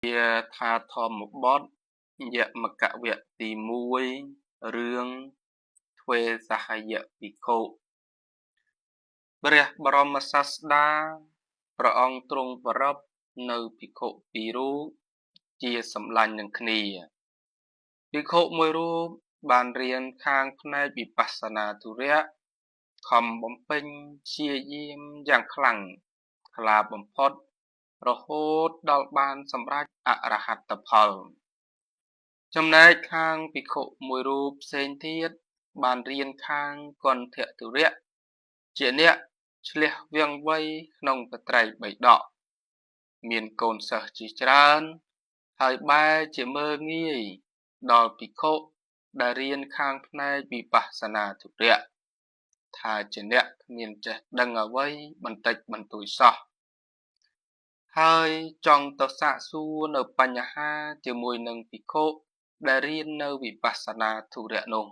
ថាធម្មបទយមកវគ្គទី1រឿងទ្វេសហយភិក្ខុព្រះបរមសាស្តាព្រះអង្គទ្រង់ប្រពនៅភិក្ខុពីររូបជាសម្លាញ់នឹងគ្នាភិក្ខុមួយរូបបានរៀនខាងផ្នែកវិបស្សនាធុរៈខំបំពេញព្យាយាមយ៉ាងខ្លាំងក្លាបំផុតរហូតដល់បានសម្រេចអរហត្តផលចំណែកខាងភិក្ខុមួយរូបផ្សេងទៀតបានរៀនខាងគន្ធធុរៈជាអ្នកឆ្លៀសវៀងវៃក្នុងបត្រៃបិដកមានកូនសិស្សជាច្រើនហើយបែរជាមើលងាយដល់ភិក្ខុដែលរៀនខាងផ្នែកវិបស្សនាធុរៈថាជាអ្នកគ្មានចេះដឹងអ្វីបន្តិចបន្តួចសោះហើយចង់ទៅសាកសួរនៅបញ្ហាជាមួយនឹងភិក្ខុដែលរៀននៅវិបស្សនាធុរៈនោះ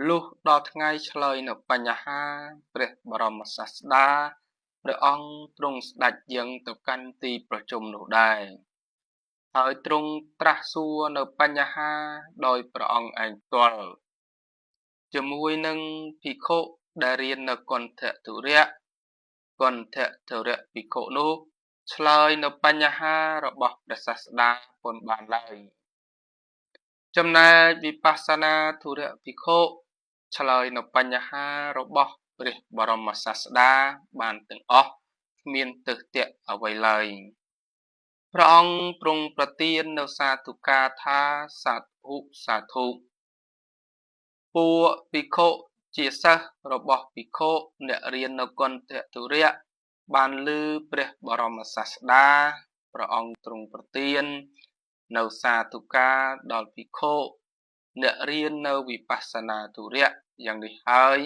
លុះដល់ថ្ងៃឆ្លើយនៅបញ្ហាព្រះបរមសាស្តាព្រះអង្គទ្រង់ស្ដេចយាងទៅកាន់ទីប្រជុំនោះដែរហើយទ្រង់ត្រាស់សួរនៅបញ្ហាដោយព្រះអង្គឯងផ្ទាល់ជាមួយនឹងភិក្ខុដែលរៀននៅគន្ធធុរៈគន្ធធុរៈភិក្ខុនោះឆ្លើយនៅបញ្ហារបស់ព្រះសាស្តាពុនបានឡើយចំណែកវិបស្សនាធុរៈភិក្ខុឆ្លើយនៅបញ្ហារបស់ព្រះបរមសាស្តាបានទាំងអស់គ្មានទើសទាក់អ្វីឡើយព្រះអង្គទ្រង់ប្រទាននៅសាធុការថាសាធុសាធុពួកភិក្ខុជាសិស្សរបស់ភិក្ខុអ្នករៀននៅគន្ធធុរៈបានឮព្រះបរមសាស្តាព្រះអង្គទ្រង់ប្រទាននៅសាធុការដល់ភិក្ខុអ្នករៀននៅវិបស្សនាធុរៈយ៉ាងនេះហើយ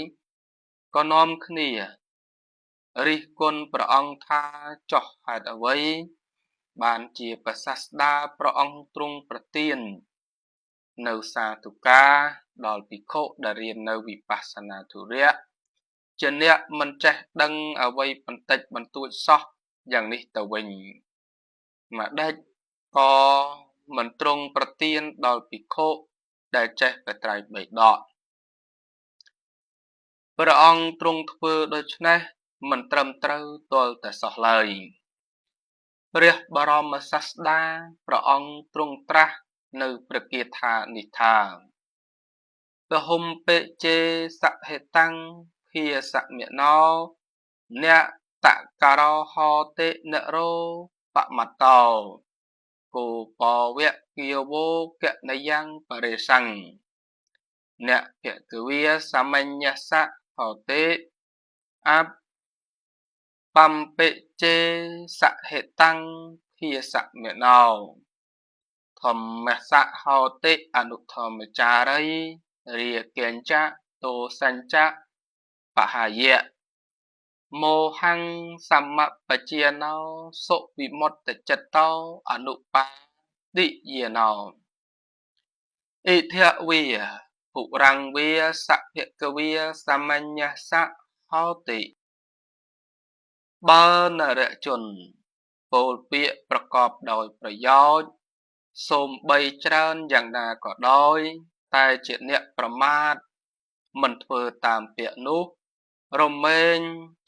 ក៏នាំគ្នារិះគន់ព្រះអង្គថាចោះហេតុអ្វីបានជាព្រះសាស្តាព្រះអង្គទ្រង់ប្រទាននៅសាធុការដល់ភិក្ខុដែលរៀននៅវិបស្សនាធុរៈជាអ្នកមិនចេះដឹងអ្វីបន្តិចបន្តួចសោះយ៉ាងនេះទៅវិញម្ដេចក៏មិនទ្រង់ប្រទានដល់ភិក្ខុដែលចេះព្រះត្រៃបិដកព្រះអង្គទ្រង់ធ្វើដូច្នេះមិនត្រឹមត្រូវទាល់តែសោះឡើយព្រះបរមសាស្តាព្រះអង្គទ្រង់ត្រាស់នៅព្រះគាថានេះថាពហុំបិជេសហេតាំងភាសមណោអ្នកតករោហោតិនរោបមតោគោបវៈគាវោកនយ៉ាងបរិសੰអ្នកភគវាសមញ្ញសៈហោតិអបបំបិជេសហេតាំងភាសមណោធម្មសៈហោតិអនុធម្មចារីរាគញ្ចៈទោសញ្ចៈបហាយៈមោហੰសមបជាណោសុវិមុតតិចិត្តតោអនុបាទិយាណោអិធវាពុរੰវាសភគវាសមញ្ញសៈហោតិបើនរជនពោលពាក្យប្រកបដោយប្រយោជន៍សូមបីច្រើនយ៉ាងណាក៏ដោយតែជាអ្នកប្រមាទមិនធ្វើតាមពាក្យនោះរមែង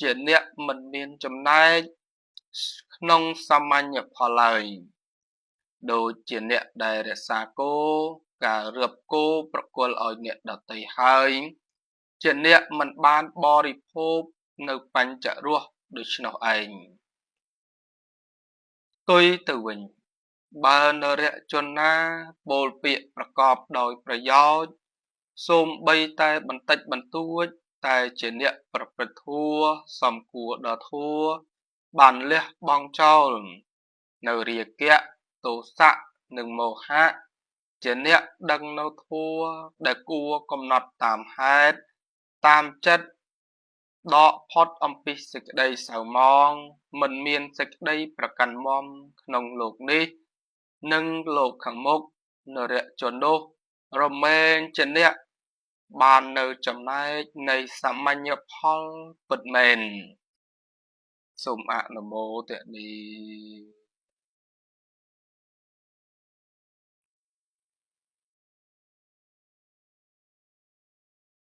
ជាអ្នកមិនមានចំណែកក្នុងសាមញ្ញផលឡើយដូចជាអ្នកដែលរក្សាគោការរៀបគោប្រគល់ឲ្យអ្នកដទៃហើយជាអ្នកមិនបានបរិភោគនៅបញ្ចរសដូច្នោះឯងផ្ទុយទៅវិញបើនរជនណាពោលពាក្យប្រកបដោយប្រយោជន៍សូមបីតែបន្តិចបន្តួចតែជាអ្នកប្រព្រឹត្តធម៌សំគួរដល់ធម៌បានលះបង់ចោលនៅរាគៈទោសៈនិងមោហៈជាអ្នកដឹងនៅធម៌ដែលគួរកំណត់តាមហេតុតាមចិត្តដកផុតអំពីសេចក្តីសៅមងមិនមានសេចក្តីប្រកាន់មមក្នុងលោកនេះនិងលោកខាងមុខនរជននោះរមែងជាអ្នកបាននៅចំណែកនៃសាមញ្ញផលពិតមែនសូមអនុមោទនី។